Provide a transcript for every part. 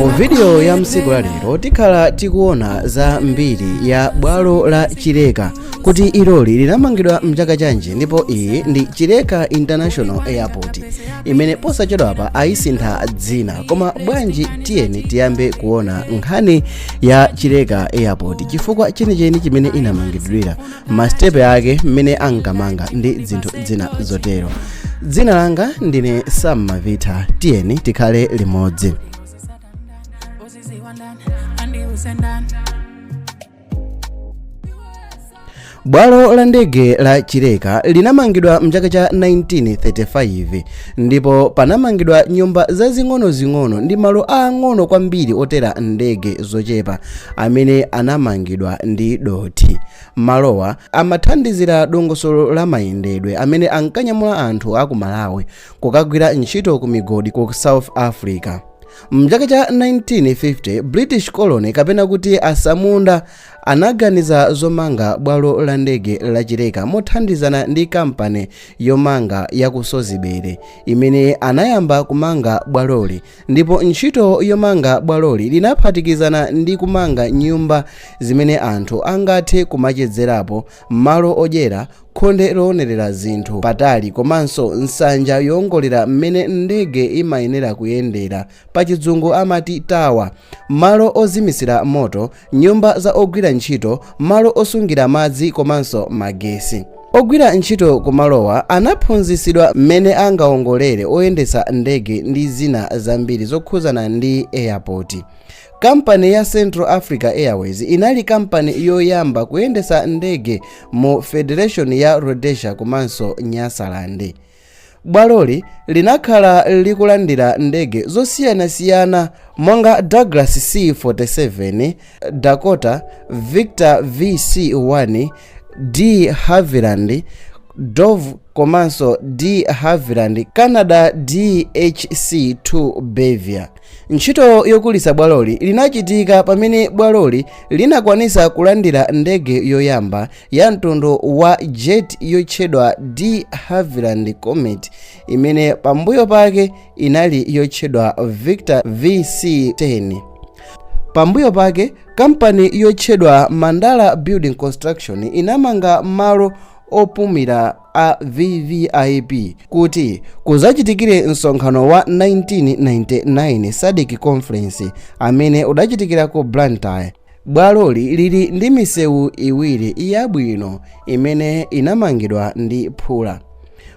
Mu video ya msiku la lero tikhala tikuona za mbiri ya bwalo la Chileka, kuti iloli linamangidwa mchaka chanji, ndipo iyi ndi Chileka International Airport imene posachedwapa ayisintha dzina. Koma bwanji tiyeni tiyambe kuona nkhani ya Chileka Airport, chifukwa chenicheni chimene inamangidwira, masitepe ake mmene ankamanga ndi zinthu zina zotero. Dzina langa ndine Sam Mavita, tiyeni tikhale limodzi. Bwalo la ndege la Chileka linamangidwa mchaka cha 1935 ndipo panamangidwa nyumba zazing'onozing'ono ndi malo aang'ono kwambiri otera ndege zochepa amene anamangidwa ndi dothi. Malowa amathandizira dongosolo la mayendedwe amene ankanyamula anthu aku Malawi kukagwira ntchito ku migodi ku South Africa. Mchaka cha 1950, British Colony kapena kuti asamunda anaganiza zomanga bwalo la ndege la Chileka mothandizana ndi kampani yomanga ya ku Sozibere imene anayamba kumanga bwaloli, ndipo ntchito yomanga bwaloli linaphatikizana ndi kumanga nyumba zimene anthu angathe kumachezerapo, malo odyera, khonde loonerera zinthu patali komanso nsanja yoongolera mmene ndege imayenera kuyendera, pachizungu amati tower, malo ozimisira moto, nyumba za ogwira ntchito, malo osungira madzi komanso magesi. Ogwira ntchito kumalowa anaphunzitsidwa mmene angaongolere oyendetsa ndege ndi zina zambiri zokhuzana ndi airport. Kampani ya Central Africa Airways inali kampani yoyamba kuyendetsa ndege mu Federation ya Rhodesia komanso Nyasaland. Bwaloli linakhala likulandira ndege zosiyanasiyana monga Douglas C-47 Dakota, Victor VC-1, De Havilland Dove komanso De Havilland Canada DHC-2 Beaver. Ntchito yokulitsa bwaloli linachitika pamene bwaloli linakwanisa kulandira ndege yoyamba ya mtundu wa jet yotchedwa De Havilland Comet imene pambuyo pake inali yotchedwa Victor VC-10. Pambuyo pake kampani yotchedwa Mandala Building Construction inamanga malo opumira a VVIP kuti kuzachitikire msonkhano wa 1999 SADC Conference amene udachitikira ku Blantyre. Bwaloli lili ndi misewu iwiri yabwino imene inamangidwa ndi phula.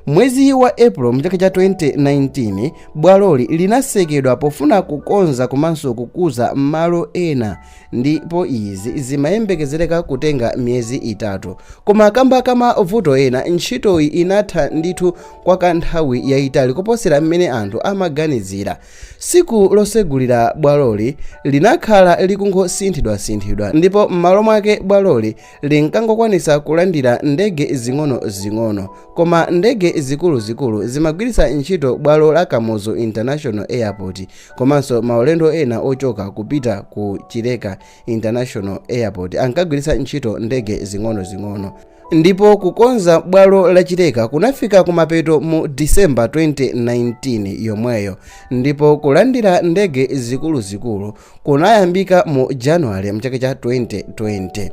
Mwezi wa April mchaka cha 2019, bwaloli linasekedwa pofuna kukonza komanso kukuza malo ena, ndipo izi zimayembekezereka kutenga miyezi 3. Koma kamba ka mavuto ena, ntchitoyi inatha ndithu kwa kanthawi yayitali kuposera mmene anthu amaganizira. Tsiku losegulira bwaloli linakhala likungosinthidwasinthidwa ndipo m'malo mwake bwaloli linkangokwanisa kulandira ndege zing'onozing'ono, koma ndege zikuluzikulu zimagwiritsa ntchito bwalo la Kamuzu International Airport komanso maulendo ena ochoka kupita ku Chileka International Airport ankagwiritsa ntchito ndege zing'onozing'ono. Ndipo kukonza bwalo la Chileka kunafika kumapeto mu December 2019 yomweyo, ndipo kulandira ndege zikuluzikulu kunayambika mu January mchaka cha 2020.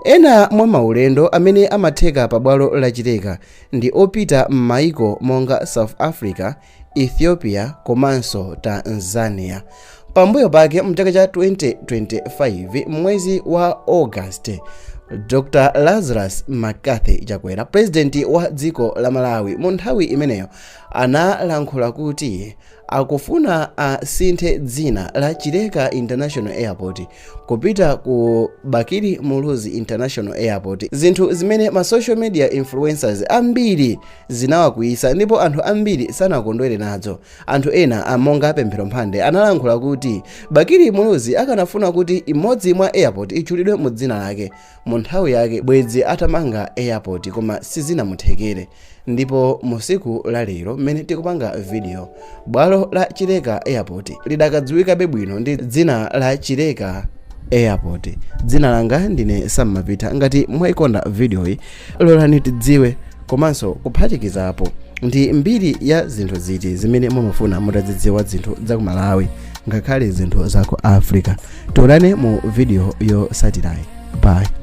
Ena mwa maulendo amene amatheka pa bwalo la Chileka ndi opita m'maiko monga South Africa, Ethiopia komanso Tanzania. Pambuyo pake mchaka cha 2025 mwezi wa August, Dr. Lazarus McCarthy Chakwera, president wa dziko la Malawi mu nthawi imeneyo, analankhula kuti akufuna asinthe dzina la Chileka International Airport kupita ku Bakili Muluzi International Airport, zinthu zimene ma social media influencers ambiri zinawakwiyitsa ndipo anthu ambiri sanakondwere nazo. Anthu ena monga Pemphero Mphande analankhula kuti Bakili Muluzi akanafuna kuti imodzi mwa airport itchulidwe mu dzina lake, mu nthawi yake bwedzi atamanga airport, koma sizinamuthekere. Ndipo mu siku la lero mmene tikupanga video, bwalo la Chileka Airport lidakadziwikabe bwino ndi dzina la Chileka Airport. Dzina langa ndine Sam Mavita. Ngati mwayikonda video iyi, lolani tidziwe, komanso kuphatikizapo ndi mbiri ya zinthu ziti zimene mumafuna mutazidziwa zinthu za ku Malawi. Ngakhale zinthu za ku Africa. Tionane mu video yotsatirayi. Bye.